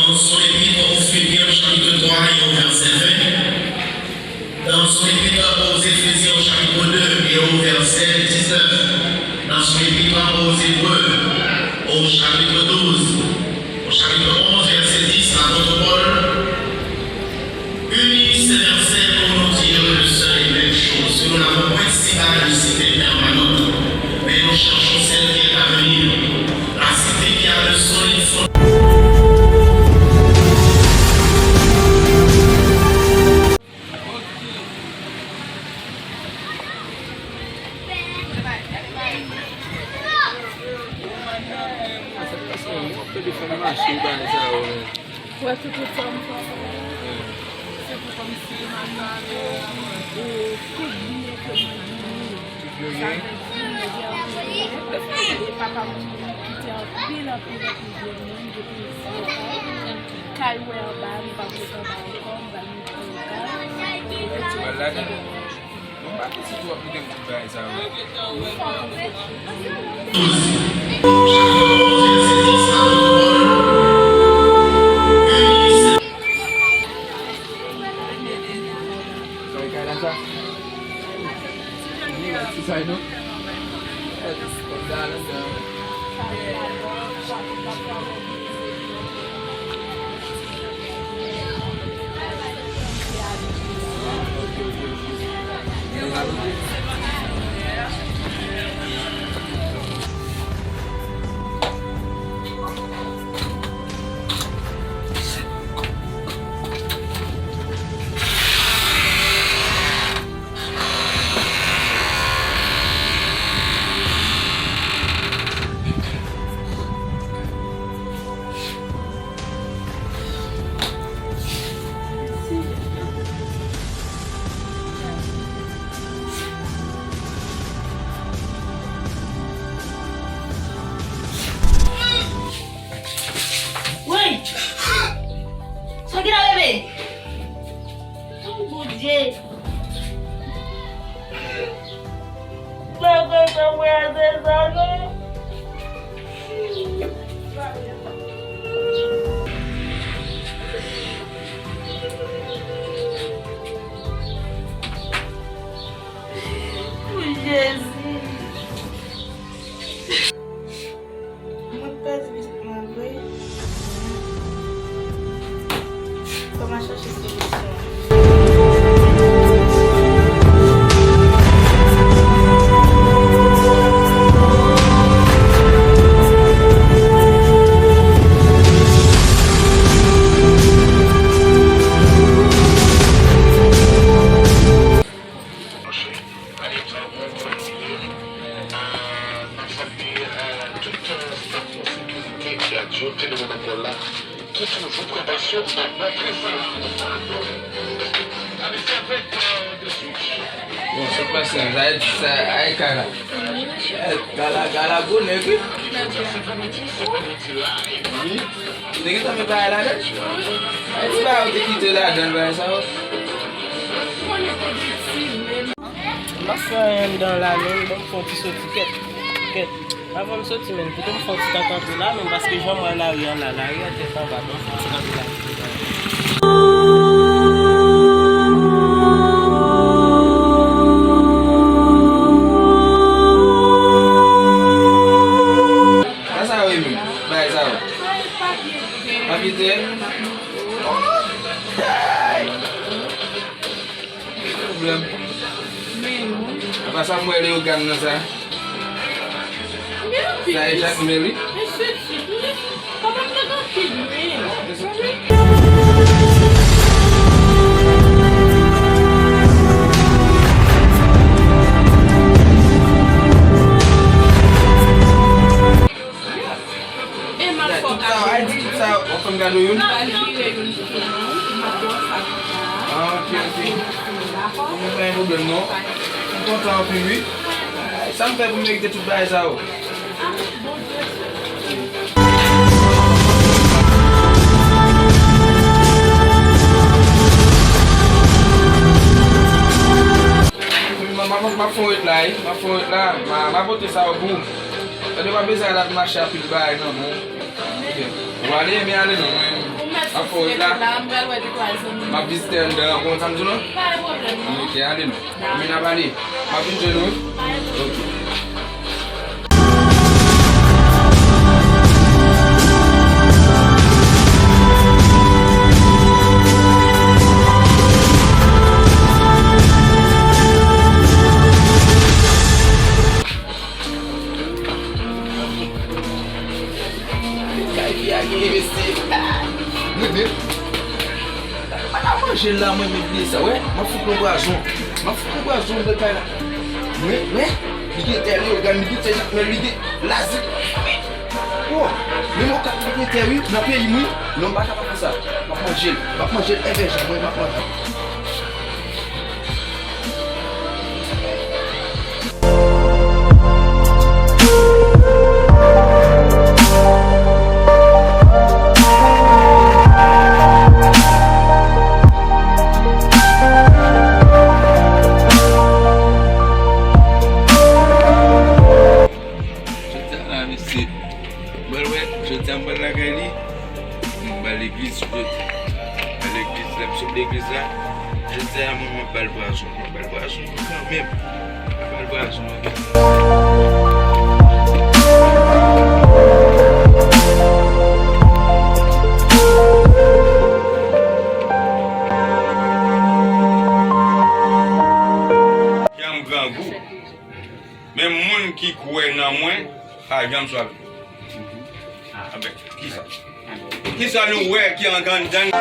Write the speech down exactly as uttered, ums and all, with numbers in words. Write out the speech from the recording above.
Dans son épître aux Philippiens, chapitre trois et au verset vingt. Dans son épître aux Éphésiens, au chapitre deux et au verset dix-neuf. Dans son épître aux Hébreux, au chapitre douze, au chapitre onze, verset dix, l'apôtre Paul unit ces versets pour nous dire une seule et même chose, que nous n'avons point ici-bas de cité permanente, mais nous cherchons celle qui est à venir, la cité qui a de solides fondements. Wè tout, tout sa m fè. Se pou kòmsi m ap pale, ou tout byen ke mwen gen. Sa vle di, mwen gen anpil byen. E papa m kite anpil, anpil, anpil byen. Mwen depi m fè kay wè anba, m pa pot anba ankò, m ba l mete anba. Ou pa gen sitwon ap kite m tout bagay sa yo. Woy! Sa ki la, bebe? Oh, Bondye! Mwen pa kwè sa, mwen ate sa, non. Pou Jezi. Mwen pèdi pitit mwen vre. Fò m al chache solisyon. Alè, sa w konn konnen, n ap salye, eh, tout, eh, staf sekirite Radyo Tele Monopole la, ki toujou pran pasyon anba prezan. Alè, se avèk, eh, de switch. Bon, sa k pase, sa, sa, ay, kara. Eh, gala, gala, gwo nèg, wi. Wi. Ou te gentan met bagay ladan? Ay, ti bagay ou te kite ladan, bagay sa yo. M pa fè anyen anndan la menm, ban m fè yon ti soti kèt. Kèt. Avan m soti menm, kite m fè yon ti tan kanpe la menm, paske jan m wè lari a la, lari a tèt anba, ban m fè yon ti kanpe la. Sa sa yo ye menm? Bagay sa yo. Papye tè. Ki pwoblèm? Apa sa m wè Leyogàn nan sa? Sa e Jakmèl wi. Mezanmi. Tout sa, ay, di tout sa, w ap fè m gade youn? Ah, ok, ok. Mwen pa gen pwoblèm non. M kontan anpil wi. Sa m fè pou m merite tout bagay sa yo? M ap, m ap, m ap fè yon ret la wi. M ap fè yon ret la. M a, m a pote sa yo pou ou. Tande, w pa bezwen al ap mache ak pil bagay nan men w. Ou ale, men ale non, mwen. M ap fè wout la. M ap vizite anndan an, konn sa m di w non? Pa gen pwoblèm non. Ok, ale non. Anben n ap ale. M ap vin jwenn ou wi. Ok. Kay fi a gen mesye. Mwen menm. M pa ka manje l la, mwen menm bliye sa, wè. M ap fout nan pwazon. M ap fout nan pwazon, bèl kay la. Mwen, wè. Li gen tè Leyogàn, li gen tè Jakmèl, li gen Lazik. Oh, menm Okap li gen tè, wi, nan peyi m, wi. Non, m pa kapab fè sa. M ap manje l. M ap manje l, enben jan, mwen, m ap manje l. Jodi a la, mesye, m pral wè, jodi a m pral lakay li, m ba l legliz, jodi a. Ba l legliz, lè m sot legliz la, jodi a, mwen, mwen ba l pwazon, mwen ba l pwazon kanmenm. Mwen ba l pwazon, ok. Yanm grangou. Men moun ki kwè nan mwen, pa janm swaf. Anben, kisa? Kisa nou wè ki anndan?